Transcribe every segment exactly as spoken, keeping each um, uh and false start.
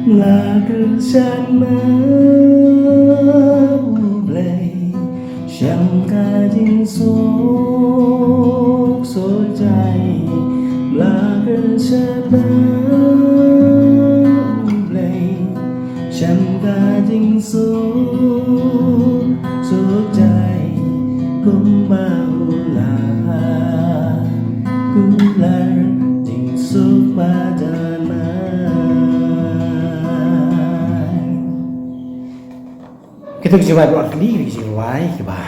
La kyrshan na U Blei sha ka jingsuk suk jai. La kyrshan na U Blei sha ka jingsuk suk jai. Kumba u la kular jingsuk ba janai. Kita ki jingrwai baroh artylli, ki jingrwai kiba,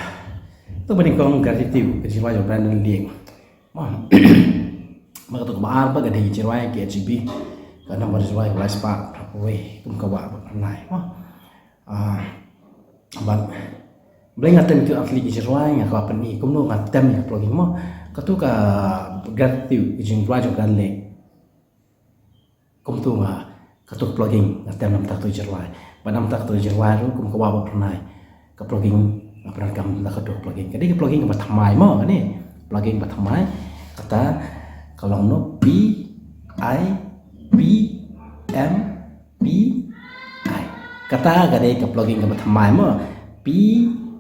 to ba nyngkong, gratitude, ki jingrwai jong u Brandon Lieng. Mo. Ba kato kaba ar ba ka dei ki jingrwai ki H B, ka nambar jingrwai ka lai spah, wei, kum ka wah ba nai. Mo. Ah, bad Blei nga tem ki artylli ki jingrwai, nga kwah pyni kumno nga tem ïa ka plogging mo. Kato ka gratitude, ki jingrwai jong u Brandon Lieng. Kumto nga, kato plogging nga tem namar kato jingrwai. Bad namar kato jingrwai ruh kum ka wah ba phyrnai. Ka plogging nga pyndonkam da kato plogging. Ka dei ka plogging kaba thymmai mo kane. Plogging ba thymmai. Kata ka long no P I P M P I. Kata ka dei ka plogging kaba thymmai mo. P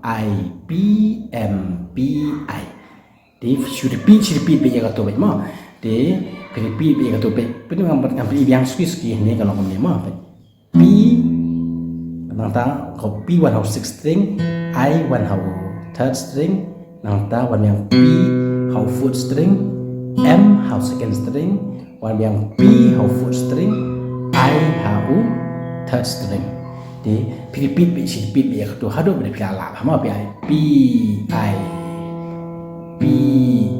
I P M P I. Te shu repeat, shu repeat beit ïa kato beit mo. Te phi repeat beit ïa kato beit. Phi ngam, ngam phi biang suki suki ne ka long kumne mo. P, nangta ka P wan ha u sixth string, I wan ha u third string, nangta wan biang P ha u fourth string, M ha u second string, wan biang P ha u fourth string, I ha u third string. Te phi repeat beit, shu repeat beit ïa kato haduh ba phi lah, mo, P I P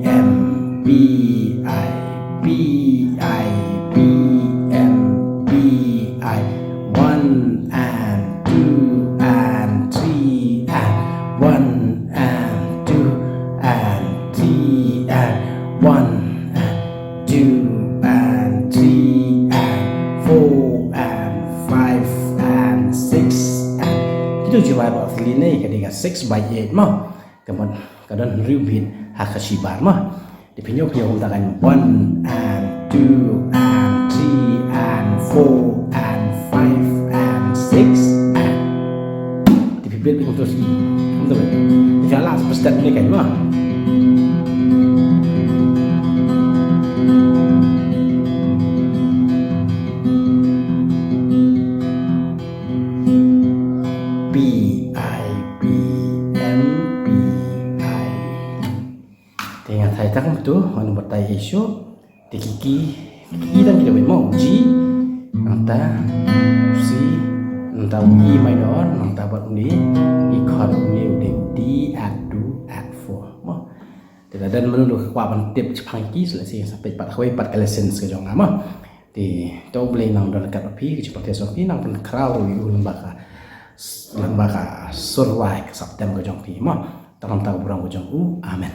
M P I P I P M P I. One and two and three and one and two and three and one and two and three and four and five and six and. Kito jingrwai baroh artylli ne ka dei ka six by eight mo. Ka mon, ka don hynriew beat ha ka shi bar mo. Te phi ñiew, phi ñiew kumta kan one and two and three and four and five and six and. Te phi beat kumta shi. Kumta beat. Te phi lah sa step ne kan mo. P I P M P I. Te nga thait tang kumto, ngan batai ïa shuh. Te ki key, ki key tang ki dei mo, G, nangta C, nangta E minor, nangta bad une, E chord une, une D add two add four. Mo. Te lada don mano ruh ka kwah ban tip shaphang ki, sa lehse sa peit pat kawei pat ka lessons ka jong nga mo. Te to Blei nang don ryngkat bad phi, ka jingpyrkhat jong phi nang pynkhraw ruh ïa u lyngba ka, lyngba ka sur rwai ka saptem ka jong phi mo. Tang namar ka burom ka jong u. Amen.